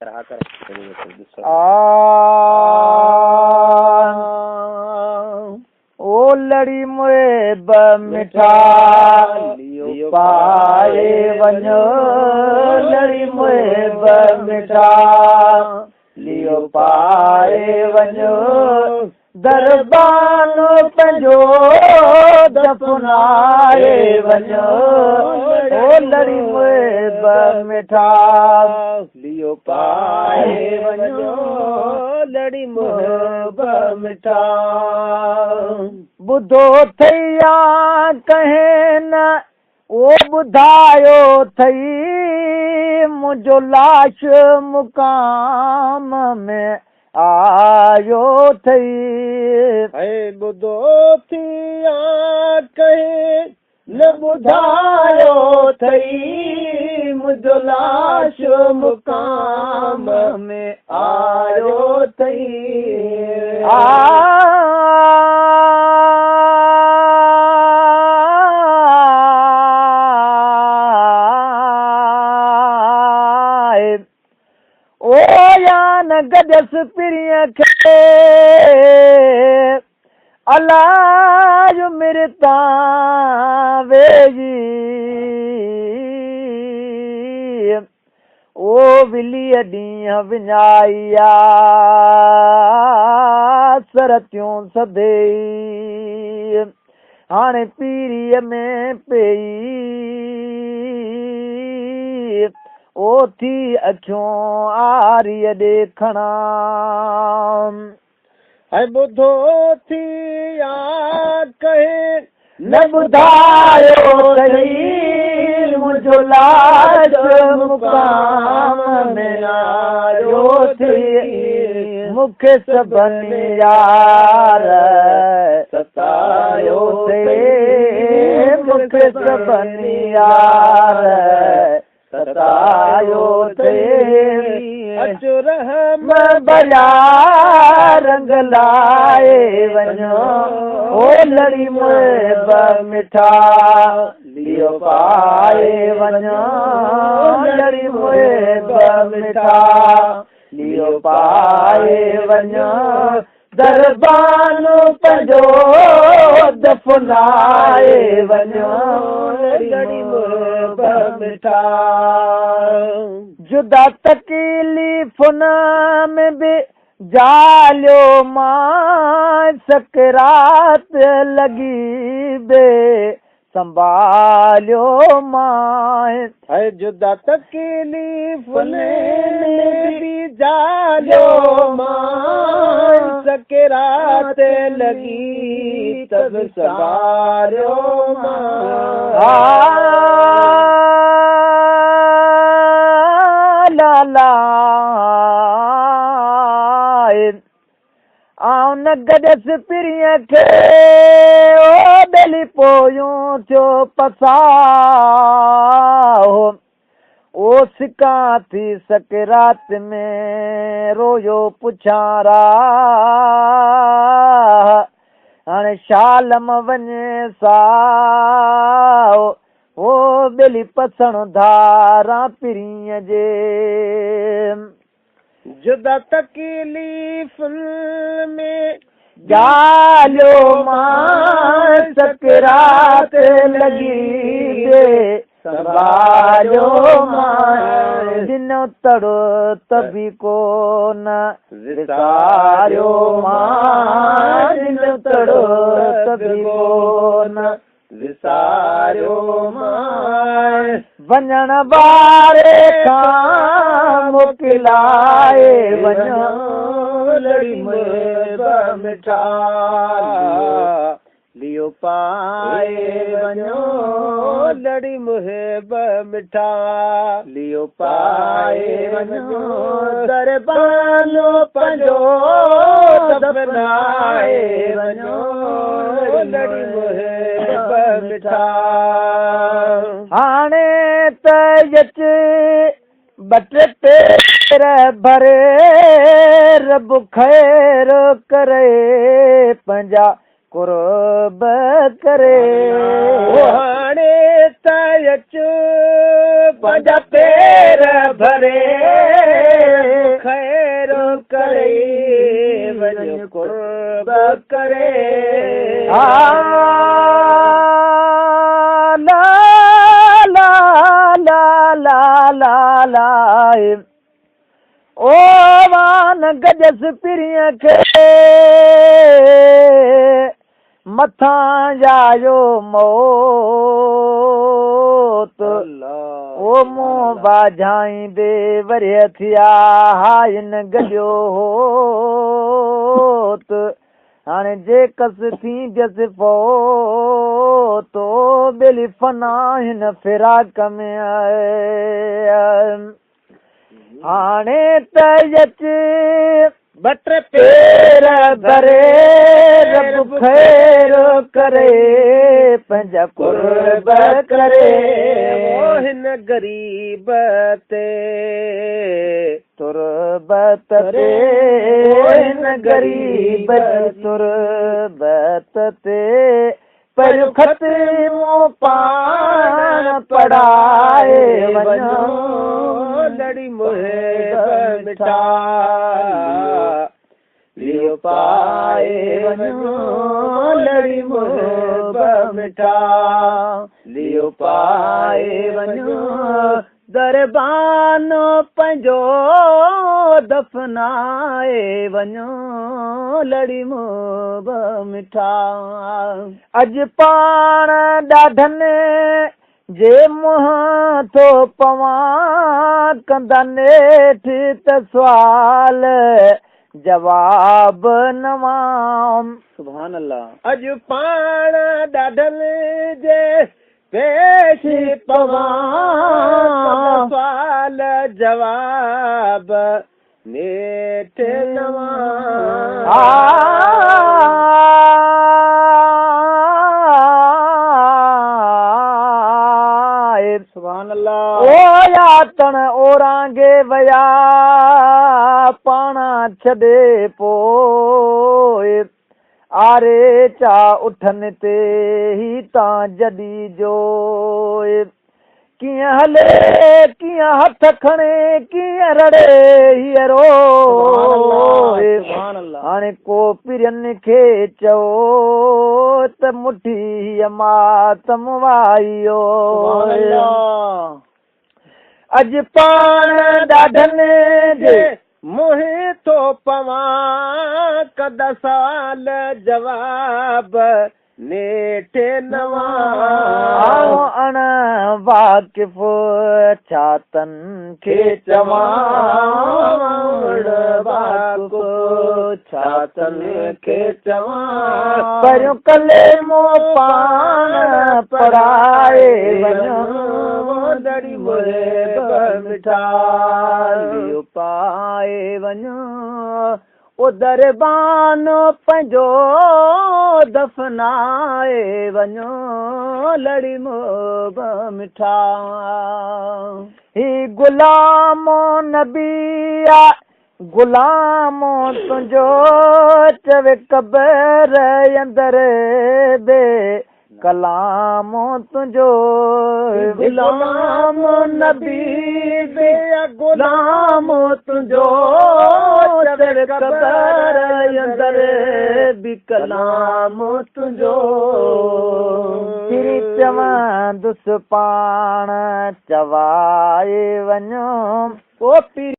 ओ लड़ी मुहिब मिठा लियो पाए वञो, लड़ी मुहिब मिठा लियो पाए वञो, दरबान पंहिंजो दफ़नाए वञो, ओ लड़ी मुहिब मिठा लियो पाए वञो, लड़ी मुहिब मिठा। ॿुधो अथई या कंहिं न ओ ॿुधायो अथई, मुंहिंजो लाश मुक़ाम में आयो अथई। ऐं ॿुधो थी या कंहिं न ॿुधायो अथई, मुंहिंजो लाश मुक़ाम में आयो अथई। आ ओ यान गॾियसि पीरीअ खे, अलाह मेरे तां वेही, ओ विलीअ ॾींहुं विञाइया सरतियूं सधेई, हाणे पीरीअ में पई, ओ थी अखियूं आरीअ ॾेखणा। ऐं ॿुधो थी या कंहिं न ॿुधायो अथई, मुंहिंजो लाश मुक़ाम में आयो अथई, मूंखे सभिनी यार सतायो अथई, मूंखे सभिनी यार सतायो अथई। अचु रहम भला रंग लाए वञो, ओ लड़ी मुहिब मिठा लियो पाए वञो, लड़ी मुहिब मिठा लियो पाए वञो, दरबान पंहिंजो दफ़नाए वञो, लड़ी मुहिब मिठा। जुदा तकलीफ़ुनि में बि जालियो मां, सकरात लॻी बे संभालियो मां। ऐं जुदा तकलीफ़ुनि में बि जालियो मां, सकरात लॻी तब संभालियो मां। ला आउं न गॾियसि पीरीअ खे, ओ ॿेली पोयूं थियो पसाहो, ओ सिकां थी सकरात में रोयो पुछां राह, हाणे शालम वञे साहो, ओ ॿेली पसण धारा पीरीअ जे। जुदा तकलीफ़ में जालियो मां, सकरात लॻी बे संभालियो मां, ॾिनो तड़ो तबी कोन विसारियो मां, ॾिनो तड़ो तबी कोन विसारियो मां। वञण वारे खां मोकिलाए वञो, लड़ी मुहिब मिठा लियो पाए वञो, लड़ी मुहिब मिठा लियो पाए वञो, दरबान पंहिंजो दफ़नाए वञो, लड़ी मुहिब मिठा। हाणे त अच ॿ टे पेर भरे, रब ख़ैर करे पंहिंजा कुर्ब करे। हाणे त अच पंहिंजा पेर भरे, ڪري وڃ قرب ڪري. لا لا لا لا لا لا او وان گجس پرينءَ کي مٿان آيو موت. او مون باجهائيندي وري ٿيا هائن گڏيو هوت. هاڻي جي ڪس ٿيندس فوت ٻيلي فنا هن فراق ۾ هاڻي ته اچ ٻه ٽي پير ڀري رب خير ڪري پنهنجا قرب ڪري. هن غريب تي تربت تي هن غريب تربت تي پر خط مون پاڻ پڙهائي وڃو لڙي محب مٺا ليو پائي وڃو لڙي محب مٺا ليو پائي وڃو دربان پنهنجو دفنائي وڃو لڙي محب مٺا. اڄ پاڻ ڏاڍن جي منهن ٿو پوان ڪندا نيٺ ته سوال جواب نوان. سبحان الله. اڄ پاڻ ڏاڍن جي پيش پوان سوال جواب نيٺ نوان. سبحان الله. او ياتڻ اورانگي ويا پاڻ ڇڏي پوءِ آري چا اٺن تي هي تان جڏي جو ڪيئن هلي ڪيئن هٿ کڻي ڪيئن رڙي هيءَ روئي. سبحان الله. هاڻي ڪو پرين کي چئو ته مٺي ماتم وايو. سبحان الله. اڄ پاڻ ڏاڍن جي منهن ٿو پوان ڪندا سوال جواب نيٺ نوان. اڻ واقف ڇا تن کي چوان واقف ڇا تن کي چوان. پهريون ڪلمو پاڻ پڙهائي وڃو لڙي محب مٺا ليو پائي وڃو او دربان پنهنجو دفنائي وڃو لڙي محب مٺا. هي غلام نبي آ غلام تنهنجو چوي قبر اندر بي ڪلام تنهنجو. غلام نبي بي غلام تنهنجو چوي قبر اندر به ڪلام تنهنجو. پري چوندس پاڻ چوائي وڃو او پير